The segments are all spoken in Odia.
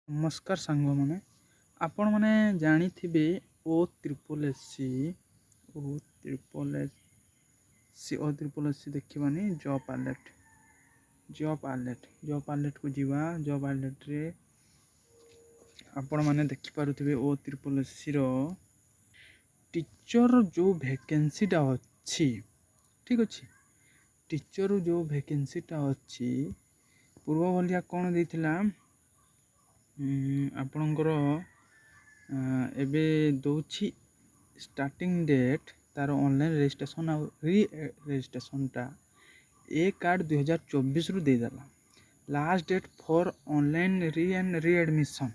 ନମସ୍କାର ସାଙ୍ଗମାନେ, ଆପଣମାନେ ଜାଣିଥିବେ O triple S C, O triple S C, O triple S C ଦେଖିବାନି। Job alert, job alert, job ଆଲର୍ଟକୁ ଯିବା। ଜବ୍ ଆଲର୍ଟରେ ଆପଣମାନେ ଦେଖିପାରୁଥିବେ, ଓ ତ୍ରିପଲ୍ ଏସ୍ ସିର ଟିଚର୍ ଯେଉଁ ଭ୍ୟାକେନ୍ସିଟା ଅଛି, ଠିକ୍ ଅଛି। ଟିଚର୍ ଯେଉଁ ଭ୍ୟାକେନ୍ସିଟା ଅଛି, ପୂର୍ବ ଭଳିଆ କ'ଣ ଦେଇଥିଲା ଆପଣଙ୍କର, ଏବେ ଦେଉଛି ଷ୍ଟାର୍ଟିଂ ଡେଟ୍ ତା'ର ଅନଲାଇନ୍ ରେଜିଷ୍ଟ୍ରେସନ୍ ଆଉ ରି ରେଜିଷ୍ଟ୍ରେସନ୍ଟା 1/8/2024ରୁ ଦେଇଦେଲା। Last date for online re and readmission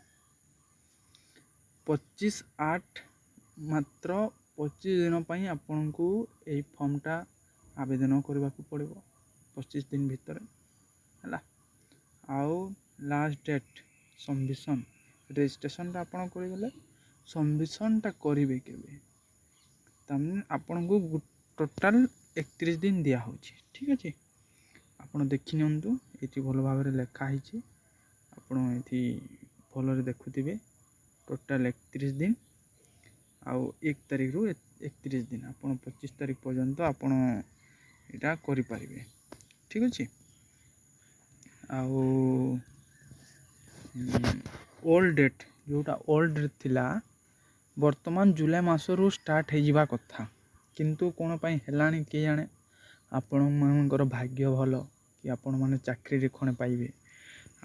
25/8। ମାତ୍ର 25 ଦିନ ପାଇଁ ଆପଣଙ୍କୁ ଏଇ ଫର୍ମଟା ଆବେଦନ କରିବାକୁ ପଡ଼ିବ 25 ଦିନ ଭିତରେ, ହେଲା। ଆଉ ଲାଷ୍ଟ ଡେଟ୍ ସବମିସନ୍, ରେଜିଷ୍ଟ୍ରେସନଟା ଆପଣ କରିଦେଲେ, ସବମିସନ୍ଟା କରିବେ କେବେ? ତାମାନେ ଆପଣଙ୍କୁ ଟୋଟାଲ୍ 31 ଦିନ ଦିଆହେଉଛି, ଠିକ୍ ଅଛି। ଆପଣ ଦେଖି ନିଅନ୍ତୁ, ଏଇଠି ଭଲ ଭାବରେ ଲେଖା ହେଇଛି। ଆପଣ ଏଇଠି ଭଲରେ ଦେଖୁଥିବେ, ଟୋଟାଲ୍ 31 ଦିନ। ଆଉ 1 ତାରିଖରୁ 31 ଦିନ, ଆପଣ 25 ତାରିଖ ପର୍ଯ୍ୟନ୍ତ ଆପଣ ଏଇଟା କରିପାରିବେ, ଠିକ୍ ଅଛି। ଆଉ ଓଲ୍ଡ ଡେଟ୍, ଯେଉଁଟା ଓଲ୍ଡ ଡେଟ୍ ଥିଲା, ବର୍ତ୍ତମାନ ଜୁଲାଇ ମାସରୁ ଷ୍ଟାର୍ଟ ହେଇଯିବା କଥା, କିନ୍ତୁ କ'ଣ ପାଇଁ ହେଲାଣି କିଏ ଜାଣେ। ଆପଣମାନଙ୍କର ଭାଗ୍ୟ ଭଲ କି ଆପଣମାନେ ଚାକିରିରେ ଖଣ୍ଡେ ପାଇବେ,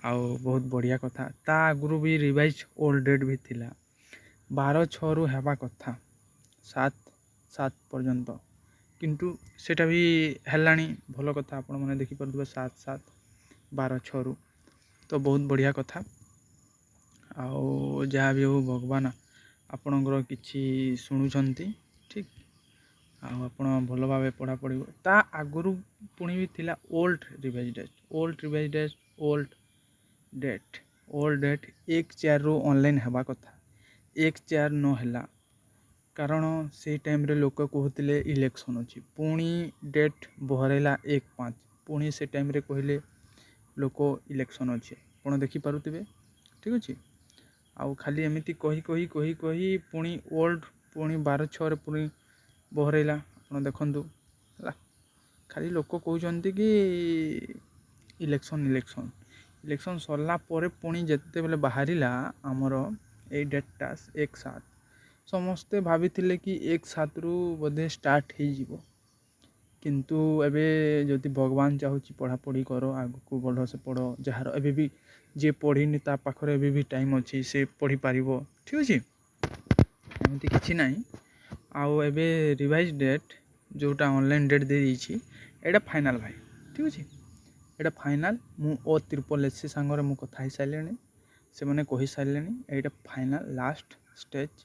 ଆଉ ବହୁତ ବଢ଼ିଆ କଥା। ତା ଆଗରୁ ବି ରିଭାଇଜ୍ ଓଲ୍ଡ ଡେଟ୍ ବି ଥିଲା, 12/6ରୁ ହେବା କଥା 7/7 ପର୍ଯ୍ୟନ୍ତ, କିନ୍ତୁ ସେଇଟା ବି ହେଲାଣି, ଭଲ କଥା। ଆପଣମାନେ ଦେଖିପାରୁଥିବେ 7/7, 12/6ରୁ, ତ ବହୁତ ବଢ଼ିଆ କଥା। ଆଉ ଯାହା ବି ହଉ, ଭଗବାନ ଆପଣଙ୍କର କିଛି ଶୁଣୁଛନ୍ତି, ଠିକ୍। ଆଉ ଆପଣ ଭଲ ଭାବେ ପଢ଼ାପଢ଼ି। ତା ଆଗରୁ ପୁଣି ବି ଥିଲା old revise date, old revise date, old date, old date 1/4ରୁ online ହେବା କଥା, 1/4 ନ ହେଲା, କାରଣ ସେଇ ଟାଇମ୍ରେ ଲୋକ କହୁଥିଲେ ଇଲେକ୍ସନ୍ ଅଛି। ପୁଣି ଡେଟ୍ ବଢ଼େଇଲା 1/5। ପୁଣି ସେ ଟାଇମ୍ରେ କହିଲେ ଲୋକ ଇଲେକ୍ସନ୍ ଅଛି। ଆପଣ ଦେଖିପାରୁଥିବେ, ଠିକ୍ ଅଛି। ଆଉ ଖାଲି ଏମିତି କହି କହି କହି କହି ପୁଣି ଓଲ୍ଡ ପୁଣି 12/6ରେ ପୁଣି ବହରେଇଲା। ଆପଣ ଦେଖନ୍ତୁ, ହେଲା। ଖାଲି ଲୋକ କହୁଛନ୍ତି କି ଇଲେକ୍ସନ୍, ଇଲେକ୍ସନ୍। ଇଲେକ୍ସନ୍ ସରିଲା ପରେ ପୁଣି ଯେତେବେଳେ ବାହାରିଲା ଆମର ଏଇ ଡେଟ୍ଟା 1/7, ସମସ୍ତେ ଭାବିଥିଲେ କି 1/7ରୁ ବୋଧେ ଷ୍ଟାର୍ଟ ହେଇଯିବ। କିନ୍ତୁ ଏବେ ଯଦି ଭଗବାନ ଚାହୁଁଛି, ପଢ଼ାପଢ଼ି କର, ଆଗକୁ ଭଲସେ ପଢ଼। ଯାହାର ଏବେ ବି ଯିଏ ପଢ଼ିନି, ତା ପାଖରେ ଏବେ ବି ଟାଇମ୍ ଅଛି, ସେ ପଢ଼ିପାରିବ, ଠିକ୍ ଅଛି। ଏମିତି କିଛି ନାହିଁ। ଆଉ ଏବେ ରିଭାଇଜ୍ ଡେଟ୍ ଯେଉଁଟା ଅନଲାଇନ୍ ଡେଟ୍ ଦେଇଦେଇଛି, ଏଇଟା ଫାଇନାଲ୍ ଭାଇ, ଠିକ୍ ଅଛି। ଏଇଟା ଫାଇନାଲ୍। ମୁଁ ଓ ତ୍ରିପଲ୍ ଏସ୍ ସି ସାଙ୍ଗରେ ମୁଁ କଥା ହେଇସାରିଲିଣି, ସେମାନେ କହିସାରିଲେଣି ଏଇଟା ଫାଇନାଲ୍, ଲାଷ୍ଟ ଷ୍ଟେଜ୍।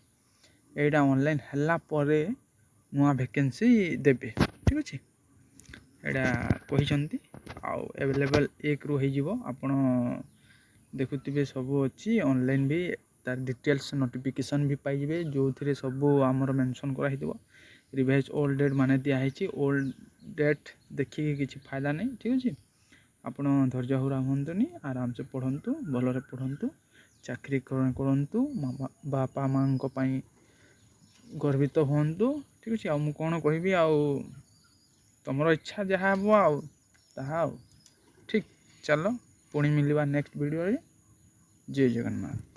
ଏଇଟା ଅନଲାଇନ୍ ହେଲା ପରେ ନୂଆ ଭେକେନ୍ସି ଦେବେ, ଠିକ୍ ଅଛି। ଏଇଟା କହିଛନ୍ତି। ଆଉ ଆଭେଲେବଲ୍ 1ରୁ ହେଇଯିବ। ଆପଣ ଦେଖୁଥିବେ, ସବୁ ଅଛି। ଅନଲାଇନ୍ ବି ତାର ଡିଟେଲ୍ସ ନୋଟିଫିକେସନ୍ ବି ପାଇଯିବେ, ଯେଉଁଥିରେ ସବୁ ଆମର ମେନସନ୍ କରାହେଇଥିବ। ରିଭାଇଜ୍ ଓଲ୍ଡ ଡେଟ୍ ମାନେ ଦିଆହେଇଛି। ଓଲ୍ଡ ଡେଟ୍ ଦେଖିକି କିଛି ଫାଇଦା ନାହିଁ, ଠିକ୍ ଅଛି। ଆପଣ ଧୈର୍ଯ୍ୟ ହରା ହୁଅନ୍ତୁନି, ଆରାମସେ ପଢ଼ନ୍ତୁ, ଭଲରେ ପଢ଼ନ୍ତୁ, ଚାକିରି କରନ୍ତୁ, ବାପା ମାଆଙ୍କ ପାଇଁ ଗର୍ବିତ ହୁଅନ୍ତୁ, ଠିକ୍ ଅଛି। ଆଉ ମୁଁ କ'ଣ କହିବି? ଆଉ ତୁମର ଇଚ୍ଛା ଯାହା ହେବ ଆଉ ତାହା ଆଉ ଠିକ୍। ଚାଲ, ପୁଣି ମିଳିବା ନେକ୍ସଟ ଭିଡ଼ିଓରେ। ଜୟ ଜଗନ୍ନାଥ।